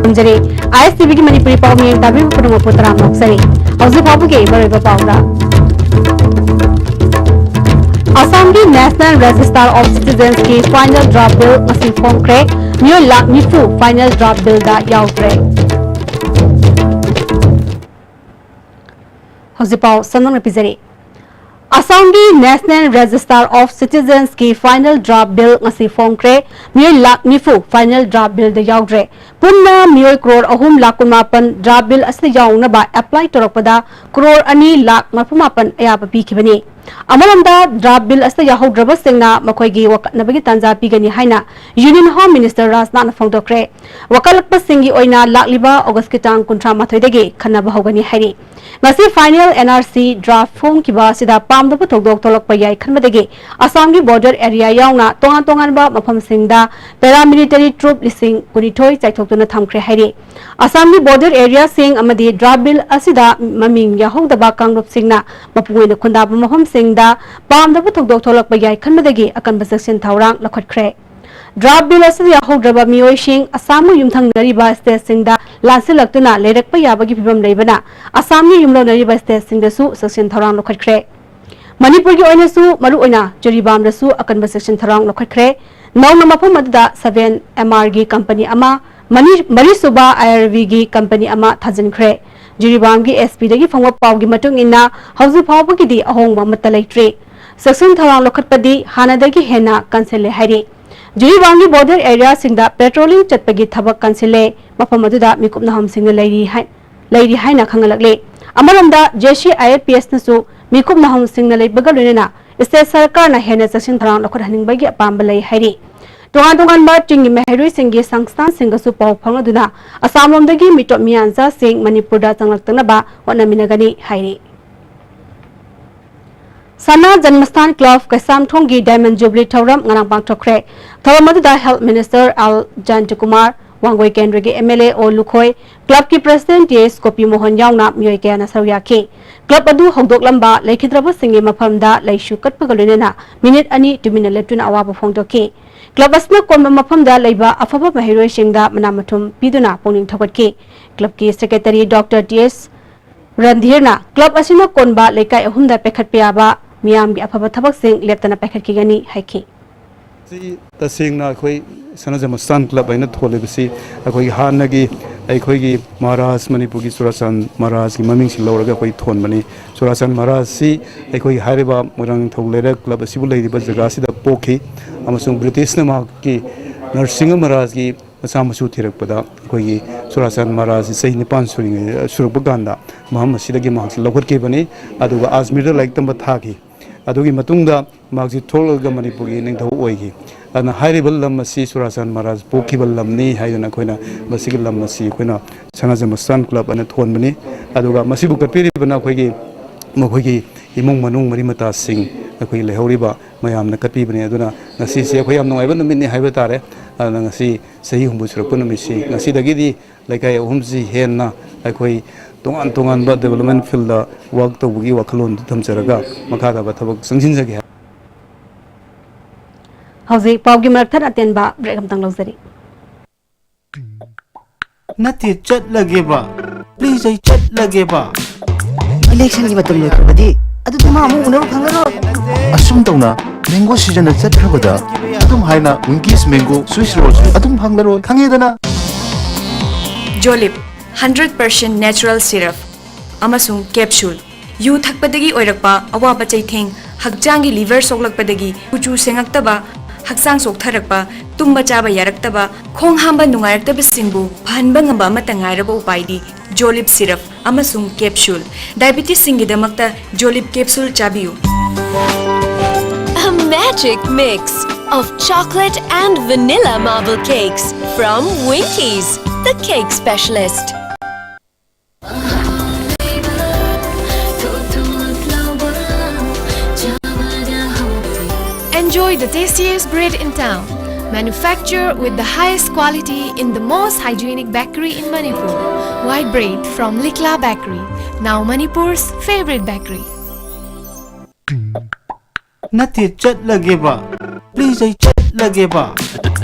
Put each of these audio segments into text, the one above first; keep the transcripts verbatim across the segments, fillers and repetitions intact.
ꯊꯝꯖꯔꯤ꯫ ꯑꯥꯏ ꯑꯦꯁ ꯇꯤ ꯚꯤꯒꯤ ꯃꯅꯤꯄꯨꯔꯤ ꯄꯥꯎ ꯃꯤꯌꯦꯡ ꯇꯥꯕꯤꯕ ꯄꯨꯝꯅꯃꯛꯄꯨ ꯇꯔꯥꯝꯅ ꯑꯣꯛꯆꯔꯤ꯫ ꯍꯧꯖꯤꯛ ꯐꯥꯎꯕꯒꯤ ꯃꯔꯨꯑꯣꯏꯕ ꯄꯥꯎꯗ, ꯑꯁꯥꯝꯒꯤ National Register of Citizensꯀꯤ final draft bill ꯉꯁꯤ ꯐꯣꯡꯈ꯭ꯔꯦ꯫ ꯃꯤꯑꯣꯏ ꯂꯥꯈ ꯅꯤꯐꯨ final draft billꯗ ꯌꯥꯎꯈ꯭ꯔꯦ꯫ ꯍꯧꯖꯤꯛ ꯄꯥꯎ ꯁꯟꯗꯣꯛꯅ ꯄꯤꯖꯔꯤ꯫ ꯑꯁꯥꯝꯒꯤ National Register of Citizensꯀꯤ final draft bill ꯉꯁꯤ ꯐꯣꯡꯈ꯭ꯔꯦ꯫ ꯃꯤꯑꯣꯏ ꯂꯥꯈ ꯅꯤꯐꯨ final draft billꯗ ꯌꯥꯎꯗ꯭ꯔꯦ꯫ ꯄꯨꯟꯅ ꯃꯤꯑꯣꯏ ꯀ꯭ꯔꯣꯔ ꯑꯍꯨꯝ ꯂꯥꯈ ꯀꯨꯟꯃꯥꯄꯟ draft bill ꯑꯁꯤꯗ ꯌꯥꯎꯅꯕ apply ꯇꯧꯔꯛꯄꯗ ꯀ꯭ꯔꯣꯔ ꯑꯅꯤ ꯂꯥꯈ ꯃꯔꯤꯐꯨ ꯃꯥꯄꯟ ꯑꯌꯥꯕ ꯄꯤꯈꯤꯕꯅꯤ꯫ ꯑꯃꯔꯣꯝꯗ, draft bill ꯑꯁꯤꯗ ꯌꯥꯎꯍꯧꯗ꯭ꯔꯕꯁꯤꯡꯅ ꯃꯈꯣꯏꯒꯤ ꯋꯥꯀꯠꯅꯕꯒꯤ ꯇꯥꯟꯖꯥ ꯄꯤꯒꯅꯤ ꯍꯥꯏꯅ Union Home Minister ꯔꯥꯖꯅꯥꯊꯅ ꯐꯣꯡꯗꯣꯛꯈ꯭ꯔꯦ꯫ ꯋꯥꯀꯠꯂꯛꯄꯁꯤꯡꯒꯤ ꯑꯣꯏꯅ ꯂꯥꯛꯂꯤꯕ ꯑꯣꯒꯁꯀꯤ ꯇꯥꯡ ꯀꯨꯟꯊ꯭ꯔꯥ ꯃꯥꯊꯣꯏꯗꯒꯤ ꯈꯟꯅꯕ ꯍꯧꯒꯅꯤ ꯍꯥꯏꯔꯤ꯫ ꯉꯁꯤ final N R C draft ꯐꯣꯡꯈꯤꯕ ꯑꯁꯤꯗ ꯄꯥꯝꯗꯕ ꯊꯧꯗꯣꯛ ꯊꯣꯛꯂꯛꯄ ꯌꯥꯏ ꯈꯟꯕꯗꯒꯤ ꯑꯁꯥꯝꯒꯤ border area ꯌꯥꯎꯅ ꯇꯣꯉꯥꯟ ꯇꯣꯉꯥꯟꯕ ꯃꯐꯝꯁꯤꯡꯗ paramilitary troop ꯂꯤꯁꯤꯡ ꯀꯨꯟꯅꯤꯊꯣꯏ ꯆꯥꯏꯊꯣꯛꯇꯨꯅ ꯊꯝꯈ꯭ꯔꯦ ꯍꯥꯏꯔꯤ꯫ ꯑꯁꯥꯝꯒꯤ border areaꯁꯤꯡ ꯑꯃꯗꯤ draft bill ꯑꯁꯤꯗ ꯃꯃꯤꯡ ꯌꯥꯎꯍꯧꯗꯕ ꯀꯥꯡꯂꯨꯞꯁꯤꯡꯅ ꯃꯄꯨꯡ ꯑꯣꯏꯅ ꯈꯨꯟꯗꯥꯕ ꯃꯐꯝꯁꯤꯡꯗ ꯄꯥꯝꯗꯕ ꯊꯧꯗꯣꯛ ꯊꯣꯛꯂꯛꯄ ꯌꯥꯏ ꯈꯟꯕꯗꯒꯤ ꯑꯀꯟꯕ ꯆꯦꯛꯁꯤꯟ ꯊꯧꯔꯥꯡ ꯂꯧꯈꯠꯈ꯭ꯔꯦ꯫ Draft bill ꯑꯁꯤꯗ ꯌꯥꯎꯍꯧꯗ꯭ꯔꯕ ꯃꯤꯑꯣꯏꯁꯤꯡ ꯑꯁꯥꯝꯒ ꯌꯨꯝꯊꯪꯅꯔꯤꯕ stateꯁꯤꯡꯗ ꯂꯥꯟꯁꯤꯜꯂꯛꯇꯨꯅ ꯂꯩꯔꯛꯄ ꯌꯥꯕꯒꯤ ꯐꯤꯕꯝ ꯂꯩꯕꯅ ꯑꯁꯥꯝꯒꯤ ꯌꯨꯝꯂꯣꯟꯅꯔꯤꯕ stateꯁꯤꯡꯗꯁꯨ ꯆꯦꯛꯁꯤꯟ ꯊꯧꯔꯥꯡ ꯂꯧꯈꯠꯈ꯭ꯔꯦ꯫ ꯃꯅꯤꯄꯨꯔꯒꯤ ꯑꯣꯏꯅꯁꯨ ꯃꯔꯨꯑꯣꯏꯅ ꯖꯤꯔꯤꯕꯥꯝꯗꯁꯨ ꯑꯀꯟꯕ ꯆꯦꯛꯁꯤꯟ ꯊꯧꯔꯥꯡ ꯂꯧꯈꯠꯈ꯭ꯔꯦ꯫ ꯅꯧꯅ ꯃꯐꯝ ꯑꯗꯨꯗ seven M Rꯒꯤ company ꯑꯃ, ꯃꯅꯤ-, ꯃꯔꯤꯁꯨꯕ I R Vꯒꯤ company ꯑꯃ ꯊꯥꯖꯤꯟꯈ꯭ꯔꯦ꯫ ꯖꯤꯔꯤꯕꯥꯝꯒꯤ S Pꯗꯒꯤ ꯐꯪꯕ ꯄꯥꯎꯒꯤ ꯃꯇꯨꯡ ꯏꯟꯅ ꯍꯧꯖꯤꯛ ꯐꯥꯎꯕꯒꯤꯗꯤ ꯑꯍꯣꯡꯕ ꯑꯃꯠꯇ ꯂꯩꯇ꯭ꯔꯤ꯫ ꯆꯦꯛꯁꯤꯟ ꯊꯧꯔꯥꯡ ꯂꯧꯈꯠꯄꯗꯤ ꯍꯥꯟꯅꯗꯒꯤ ꯍꯦꯟꯅ ꯀꯟꯁꯤꯜꯂꯦ ꯍꯥꯏꯔꯤ꯫ ꯖꯤꯔꯤꯕꯥꯝꯒꯤ border areaꯁꯤꯡꯗ patrolling ꯆꯠꯄꯒꯤ ꯊꯕꯛ ꯀꯟꯁꯤꯜꯂꯦ꯫ ꯃꯐꯝ ꯑꯗꯨꯗ ꯃꯤꯀꯨꯞ ꯅꯍꯣꯝꯁꯤꯡꯅ ꯂꯩꯔꯤ ꯍꯥꯏ-, ꯂꯩꯔꯤ ꯍꯥꯏꯅ ꯈꯪꯍꯜꯂꯛꯂꯤ꯫ ꯑꯃꯔꯣꯝꯗ, J C I F P Sꯅꯁꯨ ꯃꯤꯀꯨꯞ ꯅꯍꯣꯝꯁꯤꯡꯅ ꯂꯩꯕꯒ ꯂꯣꯏꯅꯅ state ꯁꯔꯀꯥꯔꯅ ꯍꯦꯟꯅ ꯆꯦꯛꯁꯤꯟ ꯊꯧꯔꯥꯡ ꯂꯧꯈꯠꯍꯟꯅꯤꯡꯕꯒꯤ ꯑꯄꯥꯝꯕ ꯂꯩ ꯍꯥꯏꯔꯤ꯫ ꯇꯣꯉꯥꯟ ꯇꯣꯉꯥꯟꯕ ꯆꯤꯡꯒꯤ ꯃꯍꯩꯔꯣꯏꯁꯤꯡꯒꯤ ꯁꯪꯁꯊꯥꯟꯁꯤꯡꯒꯁꯨ ꯄꯥꯎ ꯐꯥꯎꯅꯗꯨꯅ ꯑꯁꯥꯝꯂꯣꯝꯗꯒꯤ ꯃꯤꯇꯣꯞ ꯃꯤꯌꯥꯟꯆꯥꯁꯤꯡ ꯃꯅꯤꯄꯨꯔꯗ ꯆꯪꯂꯛꯇꯅꯕ ꯍꯣꯠꯅꯃꯤꯟꯅꯒꯅꯤ ꯍꯥꯏꯔꯤ꯫ ꯁꯅꯥ ꯖꯟꯃꯁꯊꯥꯟ club ꯀꯩꯁꯥꯝꯊꯣꯡꯒꯤ diamond jubilee ꯊꯧꯔꯝ ꯉꯔꯥꯡ ꯄꯥꯡꯊꯣꯛꯈ꯭ꯔꯦ꯫ ꯊꯧꯔꯝ ꯑꯗꯨꯗ health minister ꯑꯦꯜ ꯖꯌꯟꯇꯀꯨꯃꯥꯔ, ꯋꯥꯡꯒꯣꯏ ꯀꯦꯟꯗ꯭ꯔꯒꯤ M L A ꯑꯣ ꯂꯨꯈꯣꯏ, clubꯀꯤ president T S ꯒꯣꯄꯤꯃꯣꯍꯟ ꯌꯥꯎꯅ ꯃꯤꯑꯣꯏ ꯀꯌꯥꯅ ꯁꯔꯨꯛ ꯌꯥꯈꯤ꯫ Club ꯑꯗꯨ ꯍꯧꯗꯣꯛꯂꯝꯕ ꯂꯩꯈꯤꯗ꯭ꯔꯕꯁꯤꯡꯒꯤ ꯃꯐꯝꯗ ꯂꯩꯁꯨ ꯀꯠꯄꯒ ꯂꯣꯏꯅꯅ minute ꯑꯅꯤ ꯇꯨꯃꯤꯟꯅ ꯂꯦꯞꯇꯨꯅ ꯑꯋꯥꯕ ꯐꯣꯡꯗꯣꯛꯈꯤ꯫ ꯀ꯭ꯂꯕ ꯑꯁꯤꯅ ꯀꯣꯟꯕ ꯃꯐꯝꯗ ꯂꯩꯕ ꯑꯐꯕ ꯃꯍꯩꯔꯣꯏꯁꯤꯡꯗ ꯃꯅꯥ ꯃꯊꯨꯝ ꯄꯤꯗꯨꯅ ꯄꯨꯛꯅꯤꯡ ꯊꯧꯒꯠꯈꯤ꯫ ꯀ꯭ꯂꯕꯀꯤ ꯁꯦꯀ꯭ꯔꯦꯇꯔꯤ ꯗꯣꯛꯇꯔ ꯇꯤ ꯑꯦꯁ ꯔꯟꯙꯤꯔꯅ ꯀ꯭ꯂꯕ ꯑꯁꯤꯅ ꯀꯣꯟꯕ ꯂꯩꯀꯥꯏ ꯑꯍꯨꯝꯗ ꯄꯥꯏꯈꯠꯄ ꯌꯥꯕ ꯃꯤꯌꯥꯝꯒꯤ ꯑꯐꯕ ꯊꯕꯛꯁꯤꯡ ꯂꯦꯞꯇꯅ ꯄꯥꯏꯈꯠꯈꯤꯒꯅꯤ ꯍꯥꯏꯈꯤ꯫ ꯁꯤ ꯇꯁꯦꯡꯅ ꯑꯩꯈꯣꯏ ꯁꯅꯥꯖꯃꯁꯇꯥꯟ ꯀ꯭ꯂꯕ ꯍꯥꯏꯅ ꯊꯣꯜꯂꯤꯕꯁꯤ ꯑꯩꯈꯣꯏꯒꯤ ꯍꯥꯟꯅꯒꯤ ꯑꯩꯈꯣꯏꯒꯤ ꯃꯍꯥꯔꯥꯖ, ꯃꯅꯤꯄꯨꯔꯒꯤ ꯆꯨꯔꯥꯆꯥꯟ ꯃꯍꯥꯔꯥꯖꯀꯤ ꯃꯃꯤꯡꯁꯤ ꯂꯧꯔꯒ ꯑꯩꯈꯣꯏ ꯊꯣꯟꯕꯅꯤ꯫ ꯆꯨꯔꯥꯆꯥꯟ ꯃꯍꯥꯔꯥꯖꯁꯤ ꯑꯩꯈꯣꯏꯒꯤ ꯍꯥꯏꯔꯤꯕ ꯃꯣꯏꯔꯥꯡ ꯅꯤꯡꯊꯧ ꯂꯩꯔꯛ ꯀ꯭ꯂꯕ ꯑꯁꯤꯕꯨ ꯂꯩꯔꯤꯕ ꯖꯒꯥꯁꯤꯗ ꯄꯣꯛꯈꯤ, ꯑꯃꯁꯨꯡ ꯕ꯭ꯔꯤꯇꯤꯁꯅ ꯃꯍꯥꯛꯀꯤ ꯅꯔꯁꯤꯡꯍ ꯃꯍꯥꯔꯥꯖꯀꯤ ꯃꯆꯥ ꯃꯁꯨ ꯊꯤꯔꯛꯄꯗ ꯑꯩꯈꯣꯏꯒꯤ ꯆꯨꯔꯥꯆꯥꯟ ꯃꯍꯥꯔꯥꯖꯁꯤ ꯆꯍꯤ ꯅꯤꯄꯥꯟ ꯁꯨꯔꯤꯉꯩ, ꯁꯨꯔꯛꯄ ꯀꯥꯟꯗ ꯃꯐꯝ ꯑꯁꯤꯗꯒꯤ ꯃꯍꯥꯛꯁꯤ ꯂꯧꯈꯠꯈꯤꯕꯅꯤ꯫ ꯑꯗꯨꯒ ꯑꯖꯃꯤꯔꯗ ꯂꯥꯏꯔꯤꯛ ꯇꯝꯕ ꯊꯥꯈꯤ꯫ ꯑꯗꯨꯒꯤ ꯃꯇꯨꯡꯗ ꯃꯍꯥꯛꯁꯤ ꯊꯣꯛꯂꯒ ꯃꯅꯤꯄꯨꯔꯒꯤ ꯅꯤꯡꯊꯧ ꯑꯣꯏꯈꯤ꯫ ꯑꯗꯨꯅ ꯍꯥꯏꯔꯤꯕ ꯂꯝ ꯑꯁꯤ ꯆꯨꯔꯥꯆꯥꯟ ꯃꯍꯥꯔꯥꯖ ꯄꯣꯛꯈꯤꯕ ꯂꯝꯅꯤ ꯍꯥꯏꯗꯨꯅ ꯑꯩꯈꯣꯏꯅ ꯃꯁꯤꯒꯤ ꯂꯝ ꯑꯁꯤ ꯑꯩꯈꯣꯏꯅ ꯁꯅꯥꯖꯃꯁꯇꯥꯟ ꯀ꯭ꯂꯕ ꯑꯅ ꯊꯣꯟꯕꯅꯤ꯫ ꯑꯗꯨꯒ ꯃꯁꯤꯕꯨ ꯀꯠꯄꯤꯔꯤꯕꯅ ꯑꯩꯈꯣꯏꯒꯤ, ꯃꯈꯣꯏꯒꯤ ꯏꯃꯨꯡ ꯃꯅꯨꯡ ꯃꯔꯤ ꯃꯇꯥꯁꯤꯡ ꯑꯩꯈꯣꯏꯒꯤ ꯂꯩꯍꯧꯔꯤꯕ ꯃꯌꯥꯝꯅ ꯀꯠꯄꯤꯕꯅꯤ꯫ ꯑꯗꯨꯅ ꯉꯁꯤꯁꯦ ꯑꯩꯈꯣꯏ ꯌꯥꯝ ꯅꯨꯡꯉꯥꯏꯕ ꯅꯨꯃꯤꯠꯅꯤ ꯍꯥꯏꯕ ꯇꯥꯔꯦ꯫ ꯑꯗꯨꯅ ꯉꯁꯤ ꯆꯍꯤ ꯍꯨꯝꯐꯨ ꯁꯨꯔꯛꯄ ꯅꯨꯃꯤꯠꯁꯤ, ꯉꯁꯤꯗꯒꯤꯗꯤ ꯂꯩꯀꯥꯏ ꯑꯍꯨꯝꯁꯤ ꯍꯦꯟꯅ ꯑꯩꯈꯣꯏ ꯇꯣꯉꯥꯟ ꯇꯣꯉꯥꯟꯕ ꯗꯤꯕꯦꯂꯞꯃꯦꯟ ꯐꯤꯜꯗ ꯋꯥꯔꯛ ꯇꯧꯕꯒꯤ ꯋꯥꯈꯜꯂꯣꯟꯗꯨ ꯊꯝꯖꯔꯒ ꯃꯈꯥ ꯇꯥꯕ ꯊꯕꯛ ꯆꯪꯁꯤꯟꯖꯒꯦ ꯍꯥꯏ꯫ ꯍꯧꯖꯤꯛ ꯄꯥꯎꯒꯤ ꯃꯔꯛ ꯊꯠ ꯑꯇꯦꯟꯕ ꯕ꯭ꯔꯦꯛ ꯑꯃꯇꯪ ꯂꯧꯖꯔꯤ꯫ ꯅꯠꯇꯦ, ꯆꯠꯂꯒꯦꯕ꯫ ꯄ꯭ꯂꯤꯖ, ꯑꯩ ꯆꯠꯂꯒꯦꯕ꯫ ꯏꯂꯦꯛꯁꯟꯒꯤ ꯃꯇꯝ ꯂꯣꯏꯈ꯭ꯔꯕꯗꯤ ꯑꯗꯨꯗꯤ ꯃꯥ ꯑꯃꯨꯛ ꯎꯅꯕ ꯐꯪꯉꯔꯣꯏ꯫ ꯑꯁꯨꯝ ꯇꯧꯅ ꯃꯦꯡꯒꯣ ꯁꯤꯖꯟꯅ ꯆꯠꯈ꯭ꯔꯕꯗ ꯑꯗꯨꯝ ꯍꯥꯏꯅ ꯋꯤꯡꯀꯤꯁ ꯃꯦꯡꯒꯣ ꯁ꯭ꯋꯤꯁ ꯔꯣꯜꯁ ꯑꯗꯨꯝ ꯐꯪꯂꯔꯣꯏ, ꯈꯪꯉꯦꯗꯅ? ꯖꯣꯂꯤꯞ, ꯍꯟꯗ꯭ꯔꯦꯠ ꯄꯔꯁꯦꯟ ꯅꯦꯆꯔꯦꯜ ꯁꯤꯔꯞ ꯑꯃꯁꯨꯡ ꯀꯦꯞꯁꯨꯜ꯫ ꯌꯨ ꯊꯛꯄꯗꯒꯤ ꯑꯣꯏꯔꯛꯄ ꯑꯋꯥꯕ ꯆꯩꯊꯦꯡ, ꯍꯛꯆꯥꯡꯒꯤ ꯂꯤꯚꯔ ꯁꯣꯛꯂꯛꯄꯗꯒꯤ ꯀꯨꯆꯨ ꯁꯦꯡꯉꯛꯇꯕ, ꯍꯛꯆꯥꯡ ꯆꯣꯛꯊꯔꯛꯄ, ꯇꯨꯝꯕ ꯆꯥꯕ ꯌꯥꯔꯛꯇꯕ, ꯈꯣꯡ ꯍꯥꯝꯕ ꯅꯨꯡꯉꯥꯏꯔꯛꯇꯕꯁꯤꯡꯕꯨ ꯐꯍꯟꯕ ꯉꯝꯕ ꯑꯃꯠꯇ ꯉꯥꯏꯔꯕ ꯎꯄꯥꯏꯗꯤ ꯖꯣꯂꯤꯞ ꯁꯤꯔꯞ ꯑꯃꯁꯨꯡ ꯀꯦꯞꯁꯨꯜ꯫ ꯗꯥꯏꯕꯤꯇꯤꯁꯁꯤꯡꯒꯤꯗꯃꯛꯇ ꯖꯣꯂꯤꯞ ꯀꯦꯞꯁꯨꯜ ꯆꯥꯕꯤꯌꯨ꯫ A magic mix of chocolate and vanilla marble cakes from Winkies, the cake specialist. Enjoy the tastiest bread in town. Manufactured with the highest quality in the most hygienic bakery in Manipur. White bread from Likla Bakery, now Manipur's favorite bakery. ꯅꯠꯇꯦ, ꯆꯠꯂꯒꯦꯕ꯫ Please, ꯑꯩ ꯆꯠ ꯂꯒꯦꯕ꯫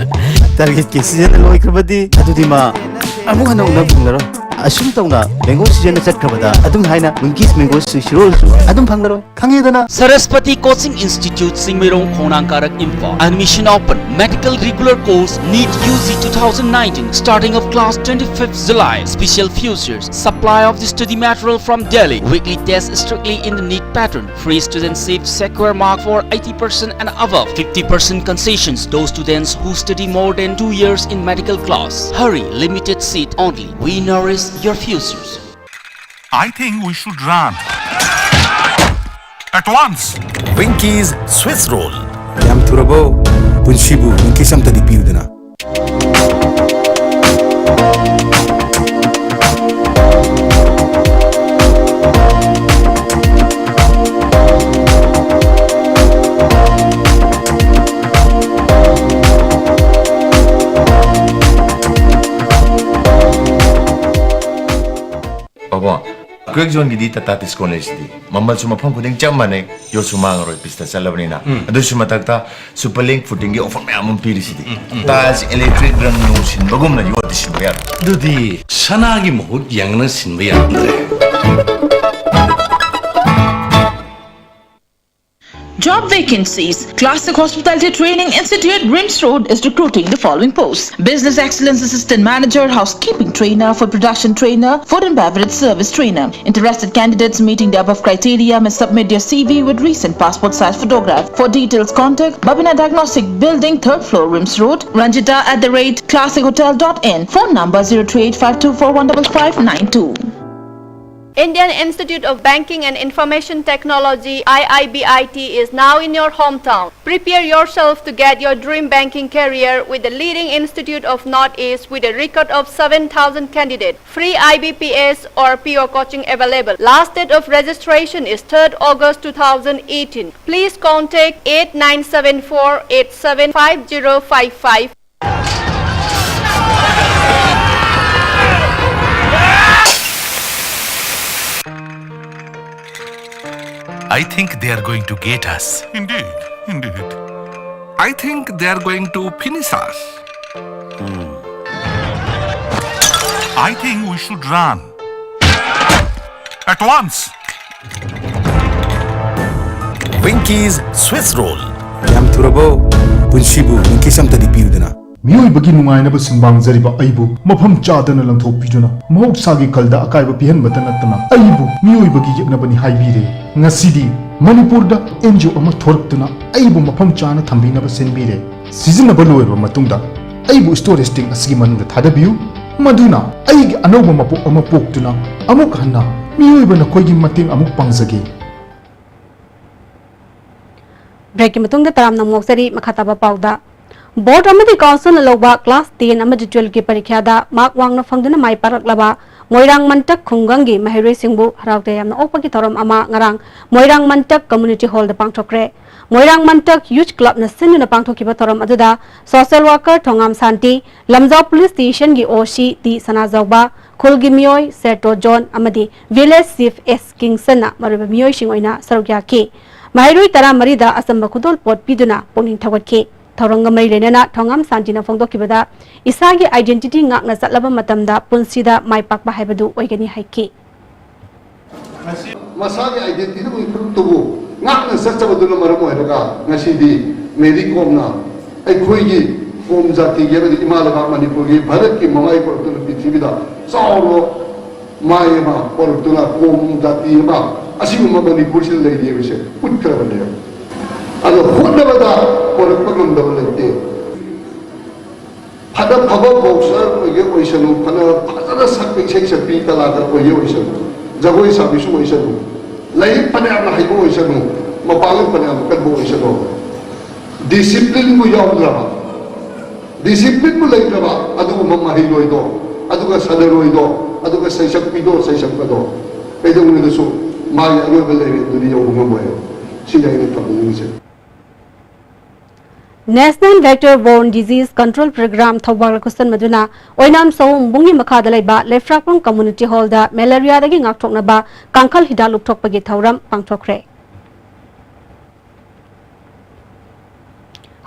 ꯇꯥꯔꯒꯦꯠꯀꯤ season ꯂꯣꯏꯈ꯭ꯔꯕꯗꯤ ꯑꯗꯨꯗꯤ ꯃꯥ ꯑꯃꯨꯛ ꯍꯟꯅ ꯎꯅꯕ ꯐꯪꯂꯔꯣꯏ꯫ ꯑꯁꯨꯝ ꯇꯧꯅ ꯃꯦꯡꯒꯣ ꯁꯤꯖꯟꯅ ꯆꯠꯈ꯭ꯔꯕꯗ ꯑꯗꯨꯝ ꯍꯥꯏꯅ ꯋꯤꯡꯀꯤꯁ ꯃꯦꯡꯒꯣ ꯁꯤꯔꯣꯜꯁꯨ ꯑꯗꯨꯝ ꯐꯪꯂꯔꯣꯏ꯫ ꯈꯪꯉꯦꯗꯅ? Saraswati Coaching Institute, Singmeirong, Khongnang Karak, Imphal. Admission open. Medical regular course, NEET U G two thousand nineteen, starting of class twenty-fifth July. Special features, supply of the study material from Delhi. Weekly test strictly in the NEET pattern. Free student seat, secure mark for eighty percent and above. Fifty percent concessions, those students who study more than two years in medical class. Hurry, limited seat only. We nourish your futures. I think we should run. At once. Winkies Swiss Roll. ꯌꯥꯝ ꯊꯨꯔꯕꯣ? ꯄꯨꯟꯁꯤꯕꯨ ꯋꯤꯡꯀꯤꯁ ꯑꯝꯇꯗꯤ ꯄꯤꯌꯨꯗꯅ꯫ ꯄꯥꯕꯣ, quake ꯖꯣꯟꯒꯤꯗꯤ Tata ꯇꯤꯁꯀꯣꯟ ꯂꯩꯁꯤꯗꯤ꯫ ꯃꯃꯜꯁꯨ ꯃꯐꯝ ꯈꯨꯗꯤꯡ ꯆꯞ ꯃꯥꯟꯅꯩ, ꯌꯣꯠꯁꯨ ꯃꯥꯡꯉꯔꯣꯏ, ꯄꯤꯁꯇ ꯆꯠꯂꯕꯅꯤꯅ꯫ ꯎꯝ꯫ ꯑꯗꯨꯁꯨ ꯃꯊꯛꯇ super link ꯐꯨꯇꯤꯡꯒꯤ offer ꯃꯌꯥꯝ ꯑꯃ ꯄꯤꯔꯤꯁꯤꯗꯤ꯫ ꯎꯝ, ꯎꯝ꯫ ꯇꯥꯏꯜꯁ ꯏꯂꯦꯛꯇ꯭ꯔꯤꯛ ꯔꯪ ꯅꯨꯡ ꯁꯤꯟꯕꯒꯨꯝꯅ ꯌꯣꯠꯇꯤ ꯁꯤꯟꯕ ꯌꯥꯔꯣꯏ꯫ ꯑꯗꯨꯗꯤ ꯁꯅꯥꯒꯤ ꯃꯍꯨꯠ ꯌꯦꯡꯉꯅ ꯁꯤꯟꯕ ꯌꯥꯔꯝꯗ꯭ꯔꯦ꯫ Job vacancies. Classic Hospitality Training Institute, RIMS Road, is recruiting the following posts: Business Excellence Assistant Manager, Housekeeping Trainer, Food Production Trainer, Food and Beverage Service Trainer. Interested candidates meeting the above criteria may submit their C V with recent passport size photograph. For details, contact Babina Diagnostic Building, third floor, RIMS Road, Ranjita at the rate classic hotel dot in. Phone number zero three eight five two four one five five nine two. Indian Institute of Banking and Information Technology, I I B I T, is now in your hometown. Prepare yourself to get your dream banking career with the leading institute of Northeast with a record of seven thousand candidates. Free I B P S or P O coaching available. Last date of registration is third August two thousand eighteen. Please contact eight nine seven four eight seven five zero five five. I think they are going to get us. Indeed, indeed. I think they are going to finish us. I think we should run. At once. Winky's Swiss Roll. ꯌꯥꯝ ꯊꯨꯔꯕꯣ? ꯄꯨꯟꯁꯤꯕꯨ ꯅꯨꯡꯀꯤꯁ ꯑꯝꯇꯗꯤ ꯄꯤꯌꯨꯗꯅ꯫ ꯃꯤꯑꯣꯏꯕꯒꯤ ꯅꯨꯡꯉꯥꯏꯅꯕ ꯁꯨꯝꯕꯥꯡꯖꯔꯤꯕ ꯑꯩꯕꯨ ꯃꯐꯝ ꯆꯥꯗꯅ ꯂꯪꯊꯣꯛꯄꯤꯗꯨꯅ ꯃꯍꯧꯁꯥꯒꯤ ꯈꯜꯗ ꯑꯀꯥꯏꯕ ꯄꯤꯍꯟꯕꯇ ꯅꯠꯇꯅ ꯑꯩꯕꯨ ꯃꯤꯑꯣꯏꯕꯒꯤ ꯌꯦꯛꯅꯕꯅꯤ ꯍꯥꯏꯕꯤꯔꯦ꯫ ꯉꯁꯤꯗꯤ ꯃꯅꯤꯄꯨꯔꯗ ꯑꯦꯟ ꯖꯤ ꯑꯣ ꯑꯃ ꯊꯣꯔꯛꯇꯨꯅ ꯑꯩꯕꯨ ꯃꯐꯝ ꯆꯥꯅ ꯊꯝꯕꯤꯅꯕ ꯁꯤꯟꯕꯤꯔꯦ꯫ ꯁꯤꯖꯤꯟꯅꯕ ꯂꯣꯏꯔꯕ ꯃꯇꯨꯡꯗ ꯑꯩꯕꯨ ꯁ꯭ꯇꯣꯔꯦꯖ ꯇꯦꯡ ꯑꯁꯤꯒꯤ ꯃꯅꯨꯡꯗ ꯊꯥꯗꯕꯤꯌꯨ, ꯃꯗꯨꯅ ꯑꯩꯒꯤ ꯑꯅꯧꯕ ꯃꯄꯣꯛ ꯑꯃ ꯄꯣꯛꯇꯨꯅ ꯑꯃꯨꯛ ꯍꯟꯅ ꯃꯤꯑꯣꯏꯕ ꯅꯈꯣꯏꯒꯤ ꯃꯇꯦꯡ ꯑꯃꯨꯛ ꯄꯥꯡꯖꯒꯦ꯫ ꯕ꯭ꯔꯦꯛꯀꯤ ꯃꯇꯨꯡꯗ ꯇꯔꯥꯝꯅ ꯑꯃꯨꯛ ꯑꯣꯛꯆꯔꯤ꯫ ꯃꯈꯥ ꯇꯥꯕ ꯄꯥꯎꯗ, ꯕꯣꯔꯗ ꯑꯃꯗꯤ ꯀꯥꯎꯟꯁꯤꯜꯅ ꯂꯧꯕ ꯀ꯭ꯂꯥꯁ ꯇꯦꯟ ꯑꯃꯗꯤ ꯇꯨꯋꯦꯜꯐꯀꯤ ꯄꯔꯤꯈ꯭ꯌꯥꯗ ꯃꯥꯔꯛ ꯋꯥꯡꯅ ꯐꯪꯗꯨꯅ ꯃꯥꯏ ꯄꯥꯛꯂꯛꯂꯕ ꯃꯣꯏꯔꯥꯡ ꯃꯟꯇꯛ ꯈꯨꯡꯒꯪꯒꯤ ꯃꯍꯩꯔꯣꯏꯁꯤꯡꯕꯨ ꯍꯔꯥꯎ ꯇꯌꯥꯝꯅ ꯑꯣꯛꯄꯒꯤ ꯊꯧꯔꯝ ꯑꯃ ꯉꯔꯥꯡ ꯃꯣꯏꯔꯥꯡ ꯃꯟꯇꯛ ꯀꯝꯃ꯭ꯌꯨꯅꯤꯇꯤ ꯍꯣꯜꯗ ꯄꯥꯡꯊꯣꯛꯈ꯭ꯔꯦ꯫ ꯃꯣꯏꯔꯥꯡ ꯃꯟꯇꯛ ꯌꯨꯊ ꯀ꯭ꯂꯕꯅ ꯁꯤꯟꯗꯨꯅ ꯄꯥꯡꯊꯣꯛꯈꯤꯕ ꯊꯧꯔꯝ ꯑꯗꯨꯗ ꯁꯣꯁꯦꯜ ꯋꯥꯔꯀꯔ ꯊꯣꯉꯥꯝ ꯁꯥꯟꯇꯤ, ꯂꯝꯖꯥꯎ ꯄꯨꯂꯤꯁ ꯁ꯭ꯇꯦꯁꯟꯒꯤ ꯑꯣ ꯁꯤ ꯇꯤ ꯁꯅꯥꯖꯥꯎꯕ, ꯈꯨꯜꯒꯤ ꯃꯤꯑꯣꯏ ꯁꯦꯇꯣ ꯖꯣꯟ ꯑꯃꯗꯤ ꯚꯤꯂꯦꯖ ꯆꯤꯐ ꯑꯦꯁ ꯀꯤꯡꯁꯟꯅ ꯃꯔꯨꯑꯣꯏꯕ ꯃꯤꯑꯣꯏꯁꯤꯡ ꯑꯣꯏꯅ ꯁꯔꯨꯛ ꯌꯥꯈꯤ꯫ ꯃꯍꯩꯔꯣꯏ ꯇꯔꯥꯃꯔꯤꯗ ꯑꯆꯝꯕ ꯈꯨꯗꯣꯜꯄꯣꯠ ꯄꯤꯗꯨꯅ ꯄꯨꯛꯅꯤꯡ ꯊꯧꯒꯠꯈꯤ꯫ ꯊꯧꯔꯝꯒ ꯃꯔꯤ ꯂꯩꯅꯅ ꯊꯧꯉꯥꯝ ꯁꯥꯟꯇꯤꯅ ꯐꯣꯡꯗꯣꯛꯈꯤꯕꯗ, ꯏꯁꯥꯒꯤ identity ꯉꯥꯛꯅ ꯆꯠꯂꯕ ꯃꯇꯝꯗ ꯄꯨꯟꯁꯤꯗ ꯃꯥꯏ ꯄꯥꯛꯄ ꯍꯥꯏꯕꯗꯨ ꯑꯣꯏꯒꯅꯤ ꯍꯥꯏꯈꯤ꯫ ꯃꯁꯥꯒꯤ identityꯕꯨ ꯏꯐꯨꯔꯨꯞꯇꯨꯕꯨ ꯉꯥꯛꯅ ꯆꯠꯆꯕꯗꯨꯅ ꯃꯔꯝ ꯑꯣꯏꯔꯒ ꯉꯁꯤꯗꯤ ꯃꯦꯔꯤ ꯀꯣꯝꯅ ꯑꯩꯈꯣꯏꯒꯤ ꯀꯣꯝ ꯖꯥꯇꯤꯒꯤ ꯑꯃꯗꯤ ꯏꯃꯥ ꯂꯩꯕꯥꯛ ꯃꯅꯤꯄꯨꯔꯒꯤ ꯚꯥꯔꯠꯀꯤ ꯃꯃꯥꯏ ꯄꯨꯔꯛꯇꯨꯅ ꯄ꯭ꯔꯤꯊꯤꯕꯤꯗ ꯆꯥꯎꯔꯕ ꯃꯥꯏ ꯑꯃ ꯄꯨꯔꯛꯇꯨꯅ ꯀꯣꯝ ꯖꯥꯇꯤ ꯑꯃ ꯑꯁꯤꯒꯨꯝꯕ ꯃꯅꯤꯄꯨꯔꯁꯤꯗ ꯂꯩꯔꯤ ꯍꯥꯏꯕꯁꯦ ꯎꯠꯈ꯭ꯔꯕꯅꯦꯕ꯫ ꯑꯗꯣ ꯍꯣꯠꯅꯕꯗ ꯄꯨꯔꯛꯄ ꯉꯝꯗꯕ ꯂꯩꯇꯦ꯫ ꯐꯅ ꯐꯕ ꯕꯣꯛꯁꯔ ꯑꯣꯏꯒꯦ ꯑꯣꯏꯁꯅꯨ, ꯐꯅ ꯐꯖꯅ ꯁꯛꯄ ꯏꯁꯩ ꯁꯛꯄꯤ ꯀꯂꯥꯀꯥꯔ ꯑꯣꯏꯒꯦ ꯑꯣꯏꯁꯅꯨ, ꯖꯒꯣꯏ ꯁꯥꯕꯤꯁꯨ ꯑꯣꯏꯁꯅꯨ, ꯂꯥꯏꯔꯤꯛ ꯐꯅꯌꯥꯝꯅ ꯍꯩꯕ ꯑꯣꯏꯁꯅꯨ, ꯃꯄꯥꯡꯒꯜ ꯐꯅꯌꯥꯝ ꯀꯟꯕ ꯑꯣꯏꯁꯅꯨ, ꯗꯤꯁꯤꯄ꯭ꯂꯤꯟꯕꯨ ꯌꯥꯎꯗ꯭ꯔꯕ, ꯗꯤꯁꯤꯄ꯭ꯂꯤꯟꯕꯨ ꯂꯩꯇ꯭ꯔꯕ ꯑꯗꯨꯒꯨꯝꯕ ꯃꯍꯩꯔꯣꯏꯗꯣ, ꯑꯗꯨꯒ ꯁꯥꯟꯅꯔꯣꯏꯗꯣ, ꯑꯗꯨꯒ ꯁꯩꯁꯛꯄꯤꯗꯣ, ꯁꯩꯁꯛꯄꯗꯣ ꯀꯩꯗꯧꯅꯨꯡꯗꯁꯨ ꯃꯥꯒꯤ ꯑꯔꯣꯏꯕ ꯂꯩꯔꯦ ꯑꯗꯨꯗꯤ ꯌꯧꯕ ꯉꯝꯃꯣꯏ꯫ ꯁꯤꯅꯤ ꯑꯩꯅ ꯊꯝꯖꯅꯤꯡꯉꯤꯁꯦ꯫ National Vector Borne Disease Control Program Thoubal ꯈꯨꯠꯁꯟꯕꯗꯨꯅ ꯑꯣꯏꯅꯥꯝ ꯁꯑꯣꯝꯕꯨꯡꯒꯤ ꯃꯈꯥꯗ ꯂꯩꯕ ꯂꯩꯐ꯭ꯔꯥꯛꯄꯝ ꯀꯝꯃ꯭ꯌꯨꯅꯤꯇꯤ ꯍꯣꯜꯗ ꯃꯦꯂꯦꯔꯤꯌꯥꯗꯒꯤ ꯉꯥꯛꯊꯣꯛꯅꯕ ꯀꯥꯡꯈꯜ ꯍꯤꯗꯥꯛ ꯂꯨꯞꯊꯣꯛꯄꯒꯤ ꯊꯧꯔꯝ ꯄꯥꯡꯊꯣꯛꯈ꯭ꯔꯦ꯫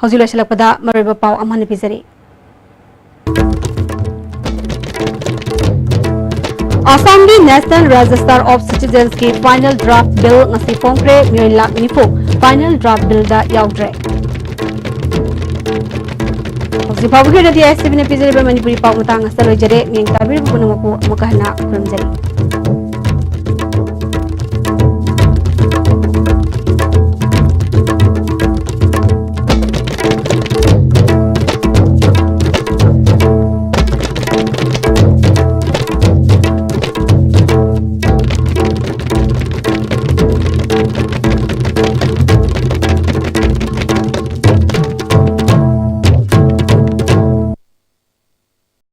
ꯍꯧꯖꯤꯛ ꯂꯣꯏꯁꯤꯜꯂꯛꯄꯗ ꯃꯔꯨꯑꯣꯏꯕ ꯄꯥꯎ ꯑꯃ ꯍꯟꯅ ꯄꯤꯖꯔꯤ꯫ ꯑꯁꯥꯝꯒꯤ National Register of Citizensꯀꯤ final draft bill ꯉꯁꯤ ꯐꯣꯡꯈ꯭ꯔꯦ꯫ ꯃꯤꯑꯣꯏ ꯂꯥꯈ ꯅꯤꯐꯨ final draft billꯗ ꯌꯥꯎꯗ꯭ꯔꯦ꯫ ꯍꯧꯖꯤꯛ ꯐꯥꯎꯕꯒꯤ ꯑꯣꯏꯅꯗꯤ ꯑꯥꯏ ꯑꯦꯁ ꯇꯤ ꯚꯤꯅ ꯄꯤꯖꯔꯤꯕ ꯃꯅꯤꯄꯨꯔꯤ ꯄꯥꯎ ꯃꯇꯥꯡ ꯑꯁꯤꯗ ꯂꯣꯏꯖꯔꯦ꯫ ꯃꯤꯠꯌꯦꯡ ꯇꯥꯕꯤꯔꯤꯕ ꯄꯨꯝꯅꯃꯛꯄꯨ ꯑꯃꯨꯛꯀ ꯍꯟꯅ ꯈꯨꯔꯨꯝꯖꯔꯤ꯫